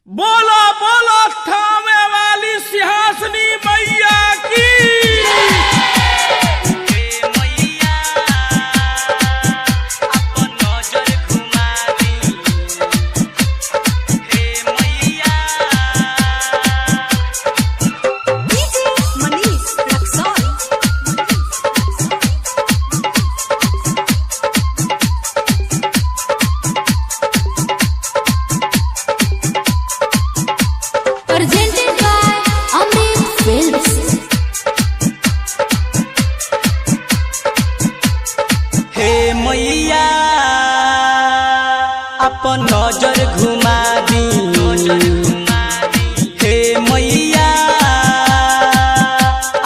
बोला बोला थामे वाली सिंहासनी मैया की। DJ Manish Raxaul. Presented by Amrit Films. हे मैया, अपन नजर घुमा दी। हे मैया,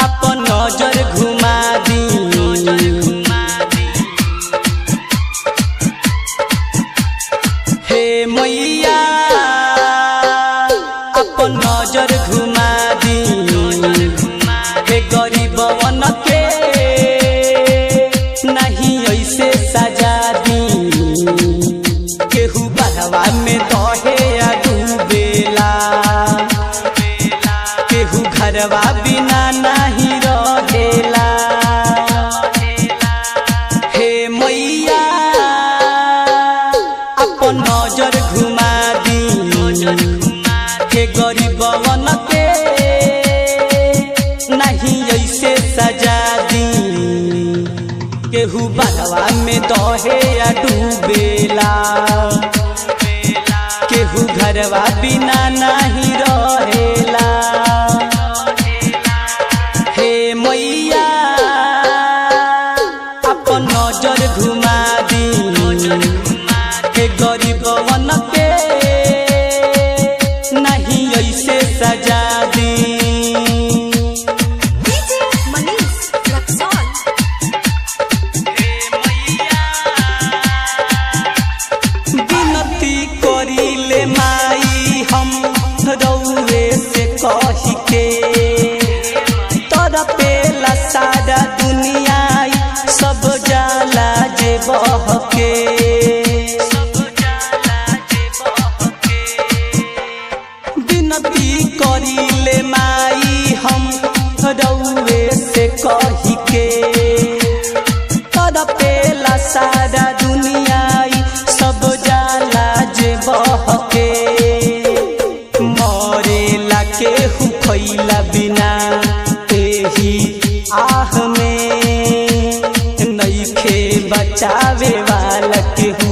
अपन नजर घुमा दी। हे मैया, अपन नजर घुमा दी। हे गरीबवन के नहीं ऐसे सजा दी। केहू बहवा में दहे आ डूबेला, केहू घरवा बिना नहीं रहेला। हे मैया, अपन नजर घुमा दी। हे गरीबवन के नहीं ऐसे सजा दी। केहू बलवा में दहे या डूबेला, केहू घरवा बिना नहीं रहेला। हे मैया, अपन नजर घुमा दी। हे गरीबवन के नहीं ऐसे सजा दी। DJ Manish Raxaul. विनती करिले माई हम रउए से कही के, तरपेला सारा दुनिया सब जाला जे बहके। विनती करिले माई हम रउए से कही के, तरपेला सारा दुनिया सब जाला जे बहके। मरेला केहू खैला बिना एही आह में, नइखे बचावे वाला केहू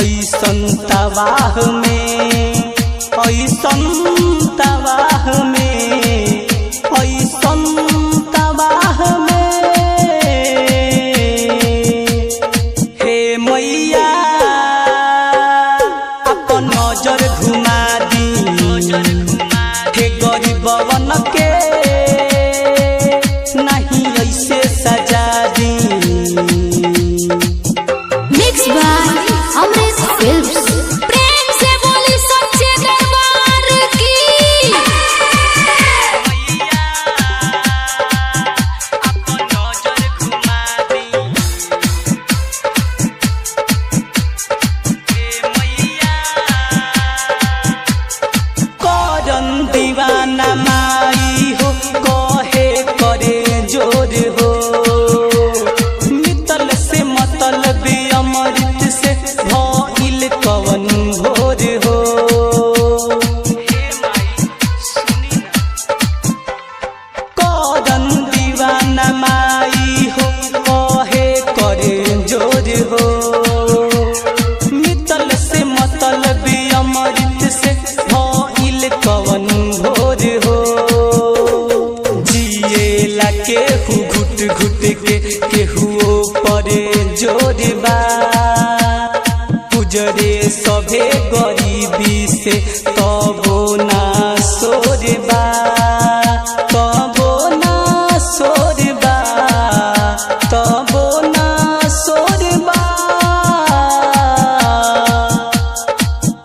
ऐसन तबाह में, ऐसन तबाह में, ऐसन तबाह में। हे मैया, अपन नजर घुमा दी। हे गरीबवन के नहीं ऐसे सजा दी। Mixed by Amrit Films. प्रेम से बोली सच्चे दरबार की। करन दीवाना माई हो कहे करे जोर हो, मितल से मतलब अमृत से भइल कवन भोर हो। करन दीवाना माई हो कहे करे जोर हो, मितल से मतलब अमृत से भइल कवन भोर हो। जिएला केहू घुट घुट के, केहू पर जोर बा। गुजरे सभे गरीबी से तबो ना सोरबा, तबो ना सोरबा, तबो ना सोरबा।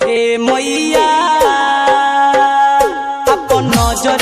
ए मैया, अपन नजर